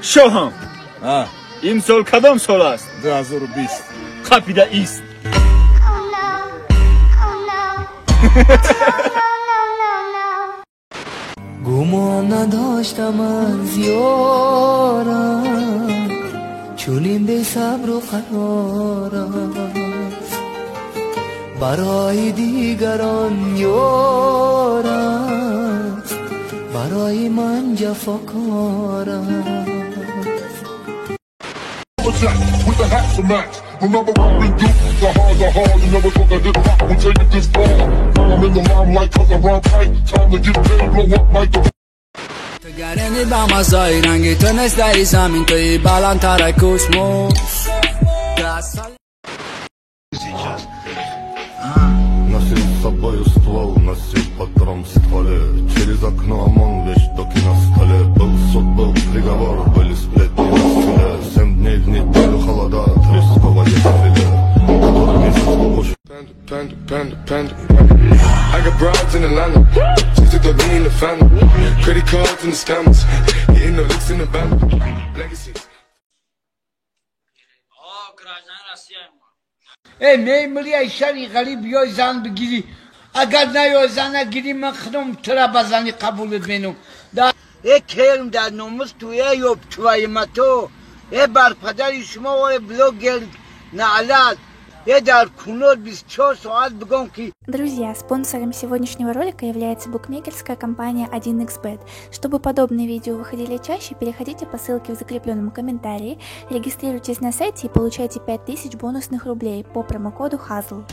Шоҳам, имсол кадом сол аст? 2020. Қапида ист. Гумон надоштам аз ёрам, чунин бесабру қарор аст. Барои дигарон ёр аст, барои ман ҷафокор аст. With the hats to match. Remember what we do, the hard, you never thought that hip hop would take it this far. Now I'm in the limelight cause I rhyme tight. Time to get paid, blow up like the Гарени ба мазаи ранги ту нест дар замин, туи баландтар космос. Сейчас. Носил с собою ствол, носил патрон в стволе. Через окно ОМОН, вещдоки на столе. Был суд, был приговор, были сплетни на столе. 7 дней в неделю холода, тресковое филе. Который месяц больше. Panda, panda, panda, panda. I got broads in Atlanta. She took the lean in the family. Credit cards and the scammers. Hitting the licks in the band. Legacies. Эй, мемри, ай шари ғариб, ёй зан бигирӣ. Агар наёй зан нагирӣ, ман худам тура ба занӣ қабулат менам. Э, керм дар номус туя ёб твои-мато. Э, бар падари шумо, ой, блогер наълат. Э, дар кунор 24 соат бигом ки. Друзья, спонсором сегодняшнего ролика является букмекерская компания 1xBet. Чтобы подобные видео выходили чаще, переходите по ссылке в закрепленном комментарии, регистрируйтесь на сайте и получайте 5000 бонусных рублей по промокоду HAZL.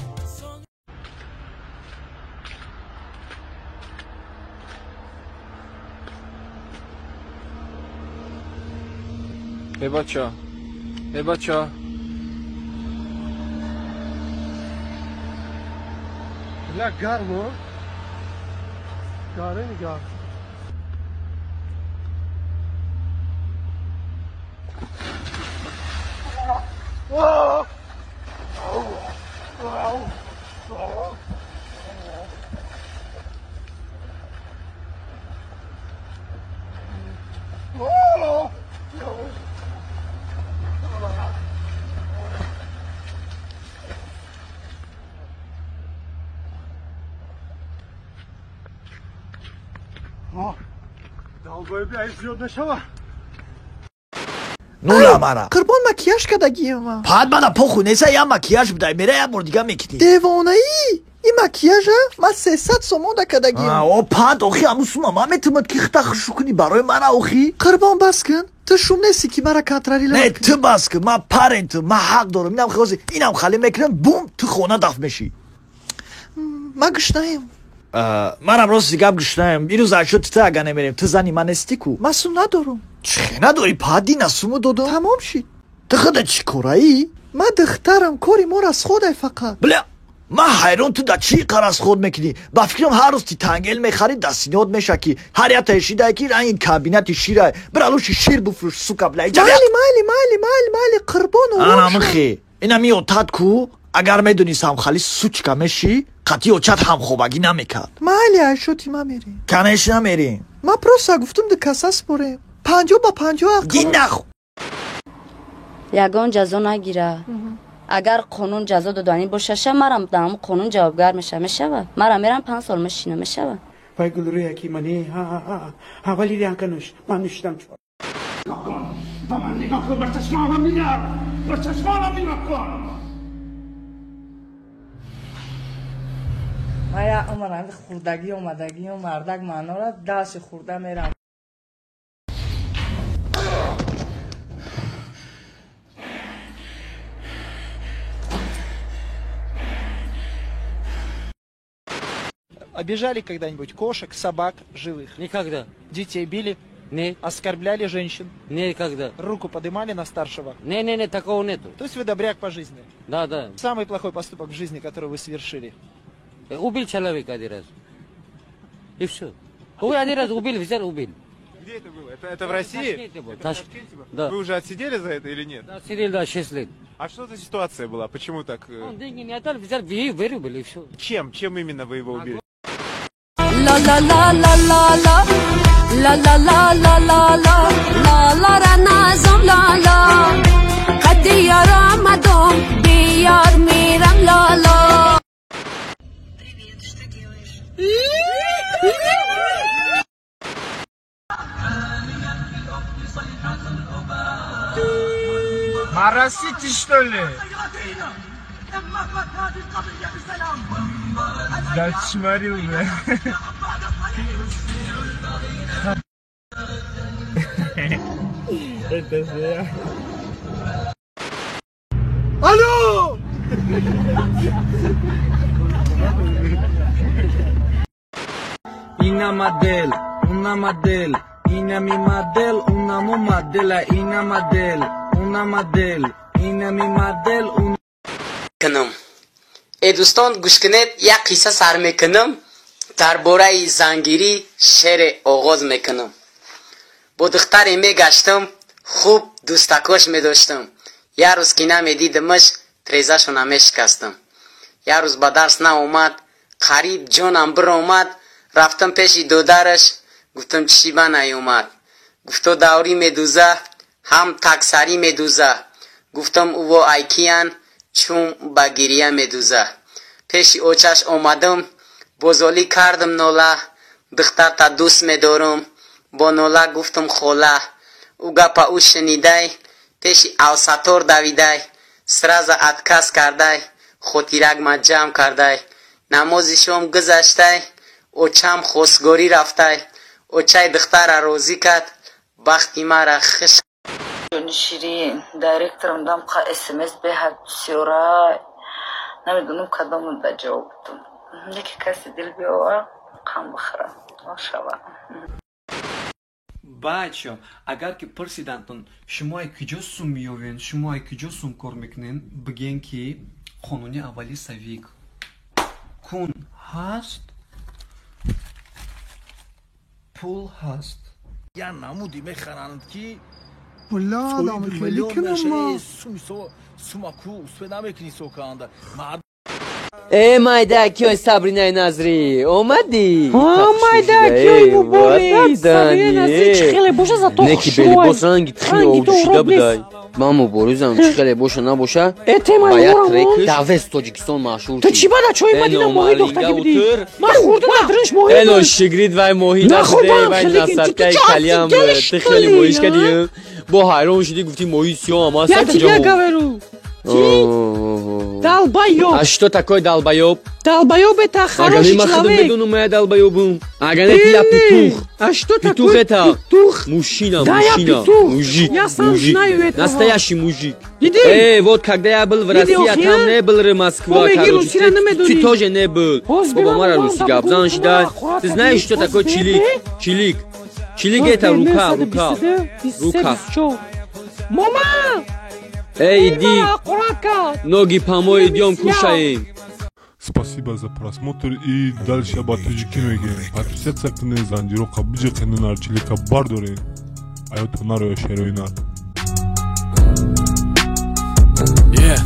Эй, бача, эй, бача. Бля, гармо. Гаре не гар. Нула мара. Қурбон, макияж кардагиама. Пад мана похуй неса, я макияж бидай, мера я бор дига мекунӣ. Девонаӣ? Ин макияжа ман 300 сомон да кардагиам. О, пад, охи ҳамун сума ман метавонад ки хита хушу кунӣ барои мара охи. Қурбон, бас кун. Ту шум нестӣ ки мара контролира. Не, ту бас кун, ман парен ту, ман ҳақ дорам. Инам хози, инам хали мекунам, бум, ту хона дафт мешӣ. Ман гушнаем. Манам рости гап гушнаем. Ирӯз ашё ту ага намерем. Ту зани ман нестӣ ку? Ман сум надорам. Чӣ надорӣ? Пади на суму додам. Тамом шид. Ту худа чӣ кораӣ? Ман духтарам, кори мо расходай фақат. Бля, ман ҳайрон, ту да чӣ қа расход мекунӣ? Ба фикрам ҳар рӯз ти тангел мехарӣ, дастинёт меша ки ҳар якта шидае ки ранги кабинати ширае. Бира лучше шир буфурӯш, сука, бля. Майли, майли, майли, майли, майли, қурбон ором. Ана михи. Ина меотад ку? Агар медонистам хали сучка мешӣ, қатъи очат ҳамхобагӣ намекард. Майли, айшоти ма мерем. Конечно намерем. Ман просто гуфтум ду каса спорем. 50 ба 50 ақл. Гинах. Ягон ҷазо нагира. Агар қонун ҷазо доданӣ бошаша, марам дар ҳамун қонун ҷавобгар мешава, мешава. Марам мерам 5 сол мешинам, мешава. Вай гулрӯя ки мани, ҳа, валерьянка нӯш, ман нӯшидам. Ба ман нигоҳ кун, ба чашмонам нигоҳ, ба чашмонам нигоҳ кун. Ман як умрам хурдагӣ омадагию мардак маънора даши хурда мерам. Обижали когда-нибудь кошек, собак, живых? Никогда. Детей били? Нет. Оскорбляли женщин? Никогда. Руку поднимали на старшего? Не-не-не, такого нету. То есть вы добряк по жизни? Да, да. Самый плохой поступок в жизни, который вы совершили? Убил человека один раз. И все. Один раз убил, взял, убил. Где это было? Это в России? Это в Ташкенте было? Да. Вы уже отсидели за это или нет? Да, отсидели, да, 6 лет. А что за ситуация была? Почему так? Он деньги не отдал, взял, вырубили, и все. Чем? Чем именно вы его убили? La la la la la la la la la la la la la. یار نازم لالا قد یار آمدم بیار میرم لالا. Привет, что делаешь? Парасити, что ли? Да чморил, бля. Это же я. Алло! Ина модел, уна модел, ина ми модел, уна му модела, ина модел, уна модел, ина ми модел, уна. Кунам. Э дӯстон, гӯш кунед, як қисса сар мекунам, дар бораи зангирӣ шеъре оғоз мекунам. Бо духтаре мегаштам, хуб дӯстакош медоштам. Як рӯз ки намедидимаш, трезашо намешикастам. Як рӯз ба дарс наомад, қариб ҷонам биромад, рафтам пеши додараш, гуфтам чӣ ба наёмад. Гуфто даврӣ медуза, ҳам таксарӣ медуза. Гуфтам ӯво айкиян, чун ба гирия медуза. Пеши очаш омадам, бозолӣ кардам нола, духтарта дӯст медорам, бо нола гуфтам хола. Ӯ гапа ӯ шунидай, пеши авсатор давидай, сраза отказ кардай, хотирак ма ҷамъ кардай. Намози шом гузаштай, очам хостгорӣ рафтай, очаи духтара розӣ кард, бахти мара хиш. Ҷони ширин, директорам дам қа смс беҳад бисёрай, намедонам кадому да ҷавоб дум. Яке каси дил биёвар, қам бихӯрам, ошава. Бачо, агар ки пурсидантон шумо ай куҷо сум меёвен, шумо ай куҷо сум кор мекунен, бигӯен ки қонуни аввали савик кун ҳаст, пул ҳаст. Я намуди мехаранд ки Э, майдакиёй Сабринаи Назрӣ, омадӣ? Майдакиёй муборак, Сабринаи Назрӣ чӣ хеле боша, зато Неки белибос ранги тхи шида будай. Ман муборизам, чӣ хеле боша набоша. Э, темаи Ба як орам, трекш давес Тоҷикистон машҳур Ту чӣ бада чой Э, мадина моҳӣ дохтагӣ будӣ? Ман хӯрдам дар дринш моҳӣ Эно буд. шигрид вай моҳӣ Нахӯрдам, нашуде, вай хеле насадкаи ту чӣ калиам ҳастӣ, ту хеле гелиш моҳиш кунӣ, кардӣ. Бо ҳайрон шудӣ, гуфтӣ моҳи сиёҳ ам аст. Я тебе говорю. Долбоёб. А что такое долбоёб? Долбоёб это Агар хороший не ман худам человек. медонам, я долбоёбум. Агар не, я Ты петух. А что Петух такое это петух? Мужчина, Да, я мужчина, петух. мужик, Я сам мужик. знаю этого. Настоящий мужик. Иди. Эй, вот когда я был в Иди, России, я охер. там не был, Москва, О, меги, короче. Русия Ты, намедони. ты тоже не был. Озби, Баба мама, Мара мама, Руси гапзан мама, шидай. мама, Ты знаешь, что такое Озби, чилик? Чилик. Чилик это рука, рука. Рука. Мама! Эй, иди, Аккуратно! ноги помой, идем кушаем. Спасибо за просмотр и дальше ба тоҷикӣ мегӯем. Подписаться кунед, занҷироқа биҷиқену нарчилика бардоред. Аёто нароя шероина. Yeah.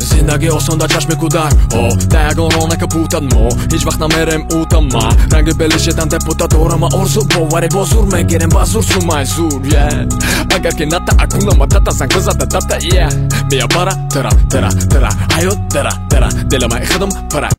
Зиндагӣ осон дар чашми кӯдак, о да ягон рона капутад, мо ҳеҷ вақт намерем утама, ранги белишетан депутат дорама, орзу боварӣ бо зур мегирем ба зур сумай зур, yeah. Агар ки ната акунама тата занг бизада дата, yeah. Мия бара тара тара тара ҳаёт тара тара дилама худам пара.